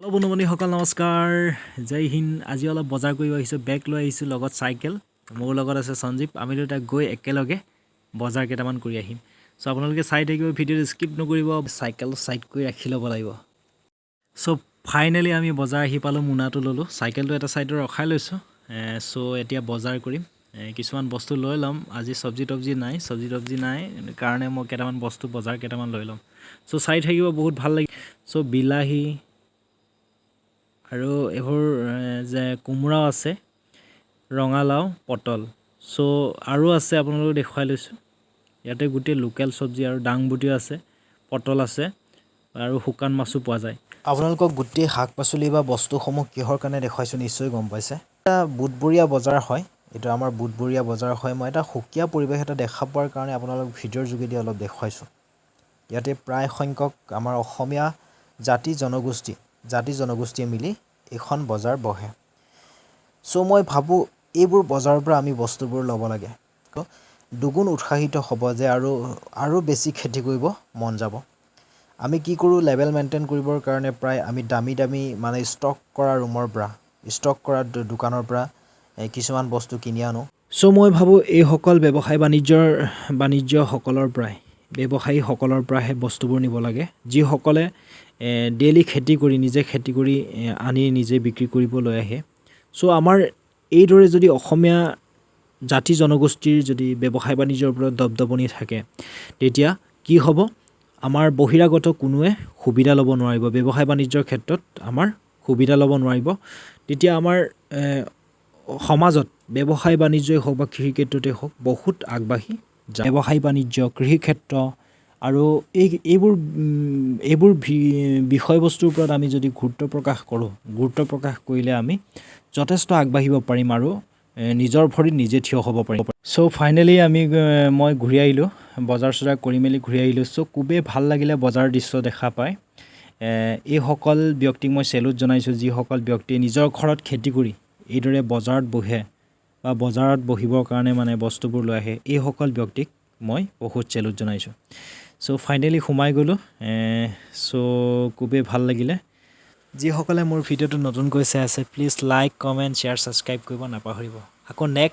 Hello' বন্ধু বান্ধৱীসকল, নমস্কাৰ, জয় হিন্দ। আজি অলপ বজাৰ কৰিব আহিছোঁ। বেগ লৈ আহিছোঁ, লগত চাইকেল। মোৰ লগত আছে সঞ্জীৱ। আমি দুটা গৈ একেলগে বজাৰ কেইটামান কৰি আহিম। চ' আপোনালোকে চাই থাকিব ভিডিঅ'টো, স্কিপ নকৰিব। চাইকেল চাইড কৰি ৰাখি ল'ব লাগিব। চ' ফাইনেলি আমি বজাৰ আহি পালোঁ। মোনাটো ল'লোঁ, চাইকেলটো এটা ছাইডত ৰখাই লৈছোঁ। চ' এতিয়া বজাৰ কৰিম। কিছুমান বস্তু লৈ ল'ম। আজি চব্জি তব্জি নাই। চব্জি তব্জি নাই কাৰণে মই কেইটামান বস্তু, বজাৰ কেইটামান লৈ ল'ম। চ' চাই থাকিব, বহুত ভাল লাগিব। চ' বিলাহী আৰু এইবোৰ যে কোমোৰাও আছে, ৰঙালাও, পটল, চ' আৰু আছে, আপোনালোকক দেখুৱাই লৈছোঁ। ইয়াতে গোটেই লোকেল চব্জি আৰু দাংবডিও আছে, পটল আছে আৰু শুকান মাছো পোৱা যায়। আপোনালোকক গোটেই শাক পাচলি বা বস্তুসমূহ কিহৰ কাৰণে দেখুৱাইছোঁ, নিশ্চয় গম পাইছে। এটা বুধবৰীয়া বজাৰ হয় এইটো, আমাৰ বুধবৰীয়া বজাৰ হয়। মই এটা সুকীয়া পৰিৱেশ এটা দেখা পোৱাৰ কাৰণে আপোনালোক ভিডিঅ'ৰ যোগেদি অলপ দেখুৱাইছোঁ। ইয়াতে প্ৰায় সংখ্যক আমাৰ অসমীয়া জাতি জনগোষ্ঠীয়ে মিলি এইখন বজাৰ বহে। চ' মই ভাবোঁ, এইবোৰ বজাৰৰ পৰা আমি বস্তুবোৰ ল'ব লাগে। দুগুণ উৎসাহিত হ'ব যে আৰু আৰু বেছি খেতি কৰিব মন যাব। আমি কি কৰোঁ, লেভেল মেইনটেইন কৰিবৰ কাৰণে প্ৰায় আমি দামী দামী মানে ষ্টক কৰা ৰুমৰ পৰা, ষ্টক কৰা দোকানৰ পৰা কিছুমান বস্তু কিনি আনো। চ' মই ভাবোঁ, এইসকল ব্যৱসায় বাণিজ্যসকলৰ পৰাই, ব্যৱসায়ীসকলৰ পৰাহে বস্তুবোৰ নিব লাগে, যিসকলে ডেইলি খেতি কৰি, নিজে খেতি কৰি আনি নিজে বিক্ৰী কৰিব লৈ আহে। চ' আমাৰ এইদৰে যদি অসমীয়া জাতি জনগোষ্ঠীৰ যদি ব্যৱসায় বাণিজ্যৰ ওপৰত দপদপনি থাকে, তেতিয়া কি হ'ব? আমাৰ বহিৰাগত কোনোৱে সুবিধা ল'ব নোৱাৰিব। ব্যৱসায় বাণিজ্যৰ ক্ষেত্ৰত আমাৰ সুবিধা ল'ব নোৱাৰিব। তেতিয়া আমাৰ সমাজত ব্যৱসায় বাণিজ্যই হওক বা কৃষি ক্ষেত্ৰতেই হওক, বহুত আগবাঢ়ি যায়। ব্যৱসায় বাণিজ্য, কৃষি ক্ষেত্ৰ আৰু এইবোৰ বিষয়বস্তুৰ ওপৰত আমি যদি গুৰুত্ব প্ৰকাশ কৰোঁ, গুৰুত্ব প্ৰকাশ কৰিলে আমি যথেষ্ট আগবাঢ়িব পাৰিম আৰু নিজৰ ভৰিত নিজে থিয় হ'ব পাৰিম। চ' ফাইনেলি মই ঘূৰি আহিলোঁ। বজাৰ চজাৰ কৰি মেলি ঘূৰি আহিলোঁ। চ' খুবেই ভাল লাগিলে বজাৰৰ দৃশ্য দেখা পাই। এইসকল ব্যক্তিক মই চেলুট জনাইছোঁ, যিসকল ব্যক্তিয়ে নিজৰ ঘৰত খেতি কৰি এইদৰে বজাৰত বহে বা বজাৰত বহিবৰ কাৰণে মানে বস্তুবোৰ লৈ আহে। এইসকল ব্যক্তিক মই বহুত চেলুট জনাইছোঁ। চ' ফাইনেলি সোমাই গ'লোঁ। চ' খুবেই ভাল লাগিলে। যিসকলে মোৰ ভিডিঅ'টো নতুনকৈ চাই আছে, please like, comment, share, subscribe কৰিব নাপাহৰিব। আকৌ নেক্সট